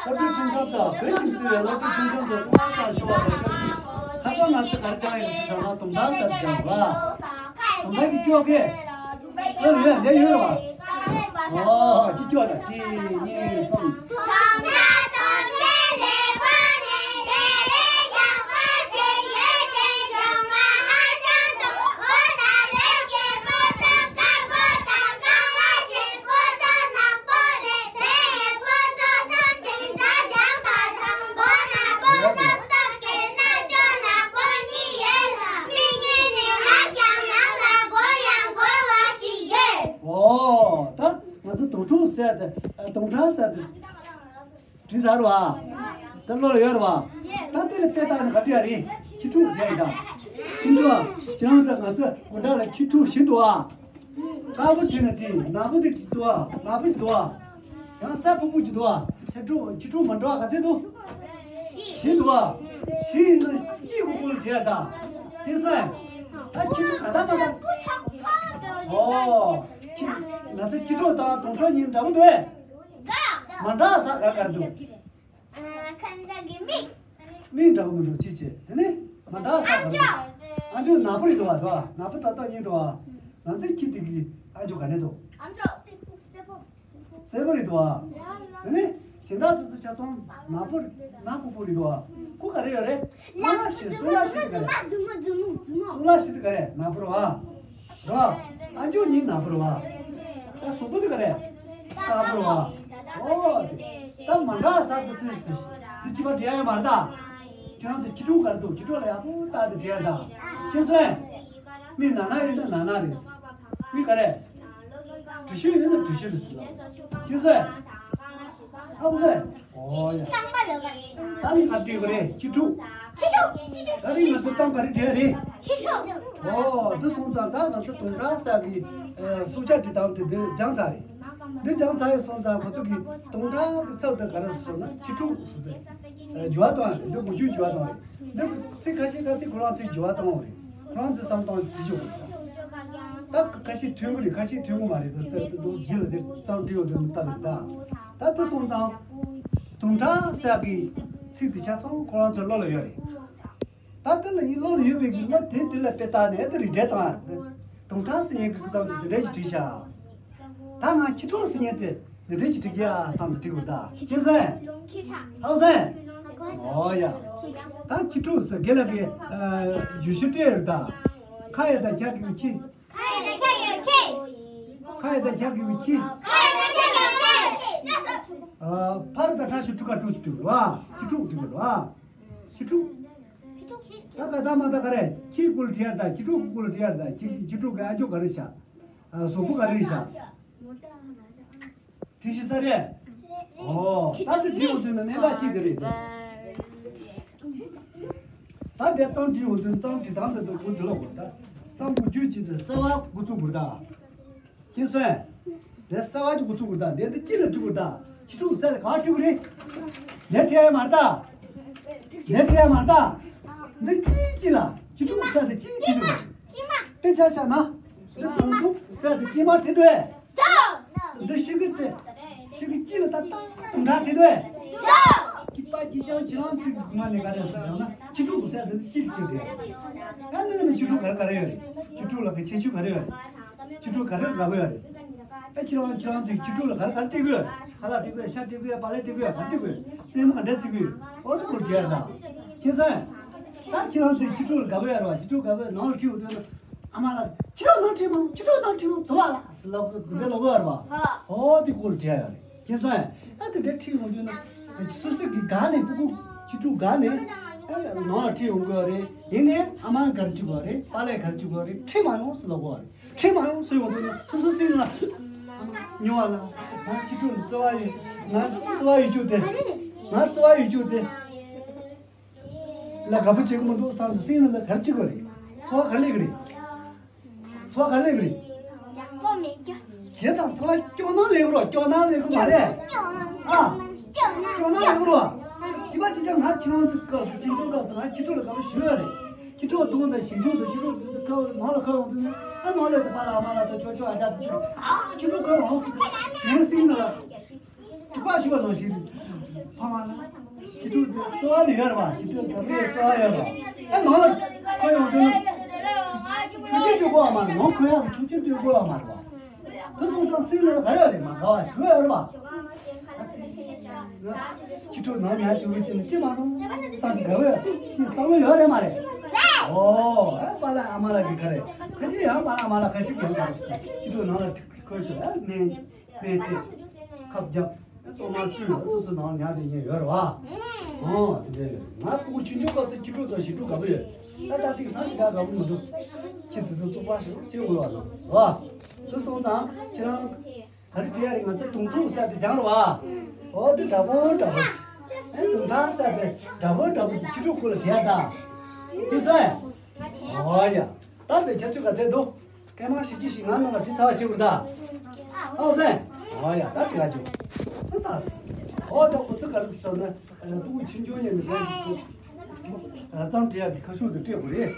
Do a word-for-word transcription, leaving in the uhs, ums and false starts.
སློབ་ཕྲུག་ཆུང་ཆུང་ཚོ་བོད་ཞིག་བཙུགས་པའི་སློབ་ཕྲུག་ཆུང་ཆུང་ཚོ་ཁོ་བ་ས་ཞུ་བ་དང་ཆབས་ཅིག་ཁ་སང་ང་ཚོས་ག་རེ་སྦྱངས་ཡོད་ཟེར་བྱུང་ན་དུང་སྒྲ་ཟེར་སྦྱངས་པ། དུང་སྒྲ་གི་སྐྱོ་གས། ཨོ་ཡོད་འདི་ཡོད་རེད་བ། ཨོ་ཅི་སྐྱོ་རེད། གཅིག་གཉིས་གསུམ། ཨོ། ད་ང་ཚོ་དུང་ཕྲུག་ཟེར་ཏེ། དུང་སྒྲ་ཟེར་ཏེ། བྲིས་ཚར་བ། ད་བློ་ལ་ཡོད་རེད་བ། ད་དེ་ལ་དཔེ་བལྟས་ན་ག་འདྲ་རེད། ཁྱི་ཕྲུག་བྲིས་ཡིན་ད། ཁྱི་ཕྲུག་ཁྱེད་རང་ཚོ་ང་ཚོ་དགོང་དག་ལ་ཁྱི་ཕྲུག་བཞིན་འདུག་ཨ། དཀར་པོ་དེ་ན་བྲིས། ནག་པོ་དེ་བྲིས་འདུག་ཨ། ནག་པོ་དེ་འདུག་ཨ། ཡང་སེར་པོ་པོ་ཅིག་འདུག་ཨ། ཁྱི་ཕྲུག་ཁྱི་ཕྲུག་མ་འགྲོ་ཨ། ག་ཚད་འདུག་བཞི་འདུག་ཨ། བཞི་ཡིན་ན་གཅིག་གི་སྐོར་ལ་བྲིས་ཡ་ད། ཁྱེད་སོང་། ད་ཁྱི་ཕྲུག་ག་ད་མ་ད། ཨོ། ཁྱི། ང་ཚོ་ཁྱི་ཕྲུག་དང་དུང་ཕྲུག་གཉིས་འདྲ་པོ་འདུག་ཨེ། མ་འདྲ་ས་ག་གར་འདུག་ཁ་ཚ་གི་མིག་མིག་འདྲ་པོ་མི་འདུག་ཅི་བྱེད། དེ་ནི་མ་འདྲ་ས་ག་འདུག་ཨ་མཆོག་ནག་པོ་རེད་འདུག་བ། འདུག་བ། ནག་པོ་ཏག་ཏག་གཉིས་འདུག་བ། ང་ཚོའི་ཁྱི་དེ་གི་ཨ་མཆོག་ག་ནས་འདུག་ཨ་མཆོག་སེར་པོ་སེར་པོ། སེར་པོ་རེད་འདུག་བ། དེ་ནི་གཞན་དག་དེ་ཚོ་ཆ་ཚང་ནག་པོ་ནག་པོ་པོ་རེད་འདུག་བ། ཁོ་ག་རེ་ཡོད་རེད། སྲུང་ལག་ཤི། སྲུང་ལག་ཤི་དེ་ག་རེད། སྲུང་ལག་ཤི་དེ་ག་རེད། ནག་པོ་རེད་བ། རོ། ཨ་མཆོག་གཉིས་ནག་པོ་རེད་བ། ད་གཟུགས་པོ་དེ་ག་རེད། དཀར་པོ་རེད་བ། ཨོ། ད་མ་འདྲ་ས་དེ་ཚོས་དེ་གཅིག་པ་འདྲ་ཡ་མ་རེད་ད། ཁྱེད་རང་ཚོ་ཁྱི་ཕྲུག་ག་རེ་འདུག་ཁྱི་ཕྲུག་ལ་ཡག་པོ་བལྟས་ཏེ་འདྲ་ཡ་ད། ཁྱེད་ཚོས། མི་ན་ན་ཡིན་ན་ན་ན་རེད། མི་ག་རེ། འགྲུལ་བཞུད་ཡིན་ན་འགྲུལ་བཞུད་རེད་ཟེར་ལ། ཁྱེད་ཚོས། ཨ་ཁུ་ཚོས། ཨོ་ཡ། ད་ནི་ག་འདྲ་ག་རེད། ཁྱི་ཕྲུག་ད་རིང་ང་ཚོ་གཏམ་ག་རེ་བྲིས་རེད། ཨོ། འདི་སོང་ཙང་ད་ང་ཚོ་དུང་སྒྲ་ཟེར་གི་སུམ་ཆ་འབྲི་སྟངས་དེ་འདི་སྦྱངས་ཚར་རེད། འདི་སྦྱངས་ཚར་ཡོད་སོང་ཙང་ང་ཚོ་གི་དུང་སྒྲ་གི་ཚབ་དེ་ག་རེ་ཟེར་ན་ཁྱི་ཕྲུག་ཟེར་ཏེ། འགྱུར་བ་གཏོང་ཡ་རེད། འདི་འགུལ་སྐྱོད་འགྱུར་བ་གཏོང་རེད། འདི་ཚིག་ཁ་ཤས་ཁ་ཚིག་ཁོ་རང་ཚོས་འགྱུར་བ་གཏོང་བ་རེད། ཁོ་རང་ཚོས་བསམ་སྟངས་འགྱུར་བ་རེད། ད་ཁ་ཤས་མཐུན་གི་རེད། ཁ་ཤས་མཐུན་གི་མ་རེད། ད་ད་ད་དུང་རྗེས་ལ་དེ་ཙམ་བྲིས་ཡོད་དེ་ལྟ་རེད་ད། ད་དེ་སོང་ཙང་དུང་སྒྲ་ཟེར་གི་ཚིག་དེ་ཆ་ཚང་ཁོ་རང་ཚོའི་བློ་ལ་ཡོད་རེད། ད་དེ་ལ་ཡིན་བློ་ལ་ཡོད་པའི་གི་ང་དེ་དེ་ལ་དཔེ་བལྟས་ནས་དེ་རིགས་འགྲེ་བཏང་ཡ་རེད། དུང་སྒྲ་ཟེར་ཡས་གི་ཙམ་དེ་དེ་འདྲ་ཞིག་བྲིས་ཤག་ད་ང་ཁྱི་ཕྲུག་ཟེར་ཡས་དེ་འདི་འདྲ་ཞིག་བྲིས་ཀྱི་ཡ་བསམ་དུ་བྲིས་དགོས་ད། ཁྱེད་ཚོས། ཧའོ་སེ། ཨོ་ཡ། ད་ཁྱི་ཕྲུག་ཟེར་དགེ་ལགས་ཀྱིས་རྒྱུ་ཤུ་སྤྲད་ཡོད་ད། ཁ་ཡ་ད་ཁྱ་གི་ཁྱི། ཁ་ཡ་ད་ཁྱ་གི་ཁྱི། ཨ། ཕ་རི་ད་ཁྲ་ཤུ་ཕྲུ་ག་ཕྲུག་ཅིག་བྲིས་དགོས་ཨ། ཁྱི་ཕྲུག་བྲིས་དགོས་ཨ། ཁྱི་ཕྲུག་ད་ག་ད་མ་ད་ག་རེད། ཁྱི་སྐོར་བྲིས་ཡ་ད། ཁྱི་ཕྲུག་སྐོར་བྲིས་ཡ་ད། ཁྱི་ཁྱི་ཕྲུག་གི་ཨ་མཆོག་ག་རེ་བྱ། ཨ། གཟུགས་པོ་ག་རེ་བྱ། བྲིས་ཤེས་ས་རེད། ཨོ། ད་དེ་བྲིས་ཡོང་དུས་ན་གནས་པ་གཅིག་གི་རེད། ད་དེ་གཙང་བྲིས་ཡོང་དུས་གཙང་བྲིས་སྟངས་དེ་དང་ཁུངས་དེ་ལ་གོ་ད། གཙང་པོ་རྒྱུད་གཅིག་དེ་གསལ་བ་འགོ་ཚུགས་དགོས་ད། ཁྱེད་སོང་། དེ་གསལ་བ་གཅིག་འགོ་ཚུགས་དགོས་ད། དེ་འདི་གཅིག་ལ་བྲིས་དགོས་ད། ཁྱི་ཕྲུག་གསལ་ལ་ག་བྲིས་དགོས་རེད། དེ་བྲིས་ཡ་མ་རེད་ད། དེ་བྲིས་ཡ་མ་རེད་ད། འདི་གཅིག་གཅིག་ལ་ཁྱི་ཕྲུག་གསལ་དེ་གཅིག་བྲིས་དགོས། དཔེ་ཆ་བཞག་ན། འདི་གཙང་པོ་གསལ་དེ་དཀྱིལ་མ་བྲིས་དགོས། འདི་ཤི་གི་དེ། ཤི་གི་གཅིག་ལ་ད་ད་འདྲ་བྲིས་དོ། གཅིག་པ་གཅིག་རྐྱང་ཁྱེད་རང་ཚོའི་གི་ངོས་ནས་ག་རེ་ཟེར་བྱུང་ན་ཁྱི་ཕྲུག་གི་སྲས་དེ་ནི་གཅིག་གཅིག་རེད། ད་ནི་ནི་ཁྱི་ཕྲུག་ག་རེ་ག་རེ་ཡོད་རེད། ཁྱི་ཕྲུག་ལ་གི་ཁྱད་ཆོས་ག་རེ་ཡོད་རེད། ཁྱི་ཕྲུག་ག་རེ་དགའ་པོ་ཡོད་རེད། ཨ་ཁྱེད་རང་ཁྱེད་རང་ཚོའི་ཁྱི་ཕྲུག་ལ་ག་རེ་ག་རེ་སྤྲད་གི་ཡོད། ཁ་ལག་སྤྲད་གི་ཡོད། ཤ་སྤྲད་གི་ཡོད། པགས་ལེབ་སྤྲད་གི་ཡོད། ག་རེ་སྤྲད་གི་ཡོད། རྩེད་མོ་ག་འདྲ་རྩེ་གི་ཡོད། ཨོ་ཏོ་ཀོ་ལ་བྱས་ད། ཁྱེད་ཚོས། ད་ཁྱེད་རང་ཚོའི་ཁྱི་ཕྲུག་ལ་དགའ་པོ་ཡོད་རེད་བ། ཁྱི་ཕྲུག་དགའ་པོ་ཡོད། ནང་ལ་ཁྲིད་འོང་དུས་ན། ཨ་མ་ལགས། ཁྱི་ཕྲུག་ནང་ཁྲིད་མོ། ཁྱི་ཕྲུག་ནང་ཁྲིད་མོ། འཚོ་བ་ལ་ཟེར་ལབ་དགོས་དགོས་ལོ་གོ་ཡོད་རེད་བ། ཧ། ཨོ་དེ་སྐོར་ལ་བྲིས་ཡོད་རེད། ཁྱེད་ཚོས་ཡང་ཨ་དེ་འདྲ་ཁྲིད་འོང་དུས་ན། སོ་སོ་གི་སྒང་ནས་སྤུ་གུ་ཁྱི་ཕྲུག་སྒང་ནས་ཨ་ནང་ལ་ཁྲིད་འོང་དགོས་རེད། ཡིན་ནའི་ཨ་མ་ག་རེ་བྱེད་དགོས་རེད། པགས་ལེབ་ག་རེ་བྱེད་དགོས་རེད། ཁྲིད་མ་ཡོང་ཟེར་ལབ་དགོས་རེད། ཁྲིད་མ་ཡོང་ཟེར་འོང་དུས་ན་སོ་སོ་སེམས་ལ། ཨ་མ་ཉོ་བ་ལ། ང་ཁྱི་ཕྲུག་ལ་བརྩེ་བ་ཡོད། ང་བརྩེ་བ་ཡོད་རྒྱུ་དེ། ང་བརྩེ་བ་ཡོད་རྒྱུ་དེ། ལ་དགའ་པོ་བྱེད་ཀྱི་མི་འདུག་བསམ་དུས་སེམས་ནང་ལ་ག་རེ་བྱེད་དགོས་རེད། འཚོ་བ་ག་རེ་ལས་ཀྱི་རེད། འཚོ་བ་ག་རེ་ལས་ཀྱི་རེད། ཡག་པོ་མེད་རྒྱུ། བྱས་ཙང་འཚོ་བ་སྐྱོ་སྣང་ལས་ཀྱི་རེད། སྐྱོ་སྣང་ལས་ཀྱི་མ་རེད། སྐྱོ་སྣང་། ཨ། སྐྱོ་སྣང་། སྐྱོ་སྣང་ལས་ཀྱི་རེད། གཅིག་པ་གཅིག་རྐྱང་ང་ཁྱེད་རང་ཚོའི་སྐབས་སུ་གཅེན་གཅུང་སྐབས་སུ་ང་ཁྱི་ཕྲུག་ལ་དགའ་པོ་ཞེ་པོ་ཡོད་རེད། ཁྱི་ཕྲུག་སྡུག་པོ་འདྲ་ཞིང་ཆུང་འདུག་ཁྱི་ཕྲུག་འདི་ཚོ་ཁ་ནང་ལ་ཁ་ཡོང་དུས་ཨ་ནང་ལ་དེ་པ་ལ་ཨ་མ་ལ་དང་ཁྱོ་ཁྱོ་ཨ་ཅག་དེ་ཚོ་ཨ་ཁྱི་ཕྲུག་ཁ་ཡོང་སྲིད། ངའི་སེམས་ནང་ལ་དྲི་བ་ཞུ་བ་ནང་བཞིན་རེད། ཕ་མ་ལ་ཁྱི་ཕྲུག་འདི་རྩ་བ་ནས་ཡོད་རེད་བ། ཁྱི་ཕྲུག་འདི་རྩ་བ་ཡོད་རེད་བ། ཨ་ནང་ལ་འཁོར་ཡོང་དུས་ན་ཆུ་ཆུ་སྤྲོད་དགོས་བ་མ་རེད། ནང་འཁོར་ཡག་གི་ཆུ་ཆུ་སྤྲོད་དགོས་བ་མ་རེད་བ། དེ་སོང་ཙང་སེམས་ལ་དགའ་ཡོད་རེད། མ་དགའ་བ་ཞུ་ཡོད་རེད་བ། ཁྱི་ཕྲུག་ནང་ཉལ་བཅུག་རུ་ཅི་ན་ཅི་མ་རུང་བསམ་གྱི་དགའ་བས་ཅི་བསམ་བློ་ཡོད་རེད་མ་རེད། ཨོ་ཨ་པཱ་ལགས་ཨ་མ་ལགས་ཀྱི་ཁ་རེད། ཁ་ཤས་ཡང་པཱ་ལགས་ཨ་མ་ལགས་ཁ་ཤས་ཀྱང་ཁ་རེད། ཁྱི་ཕྲུག་ནང་ལ་འཁོར་ཞོག་ཨ་ནས། པས་ཏེ། ཁབ་རྒྱབ། བཙོ་མ་བཀྲུས་སོ་སོ་ནང་ཉལ་དེ་ཉལ་ཡོད་རེད་བ། ཨོ་དེ་འདྲ་ཡོད། ང་ཕྲུ་གུ་ཆུང་ཆུང་སྐབས་སུ་ཁྱི་ཕྲུག་དང་ཞི་ཕྲུག་དགའ་པོ་ཡོད། ད་ལྟ་ཏིག་སང་ཞིག་ག་དགའ་པོ་མི་འདུག་ཁྱི་དེ་ཚོ་བཙོག་པ་ཞིག་ཅེས་འོས་བ་དང་བ། དེ་སོང་ཙང་ཁྱེད་རང་ག་རེ་བྲིས་ཡ་རེད། ང་ཚོ་དུང་ཐུང་ཟེར་དེ་སྦྱངས་རེད་བ། ཨོ་དེ་འདྲ་པོ་འདྲ་པོ་ཅིག་ཨེ་དུང་ཐང་ཟེར་དེ་འདྲ་པོ་འདྲ་པོ་ཅིག་ཁྱི་ཕྲུག་ཁུ་ལ་བྲིས་ཡ་ད། དེ་ས་ཡ། ཨོ་ཡ། ད་འདི་ཁྱེད་ཚོས་ག་ཚད་འདུག་སྐད་མང་ཞིག་ཅིག་ཞིག་ང་རྣམས་ལ་དྲི་ཚར་བ་བྱེད་དགོས་ད། ཨ་ཟེ། ཨོ་ཡ་ད་དྲི་ག་རྒྱུ། ད་ཚར་སོང་། ཨོ་ད་ཁོ་ཚོ་ག་རེ་ཟེར་ན་ཕྲུ་གུ་ཆུང་ཆུང་ཡིན་ན་ད་ཙམ་བྲིས་ཡག་གི་ཁ་ཤུགས་དེ་སྤྲད་དགོས་རེད།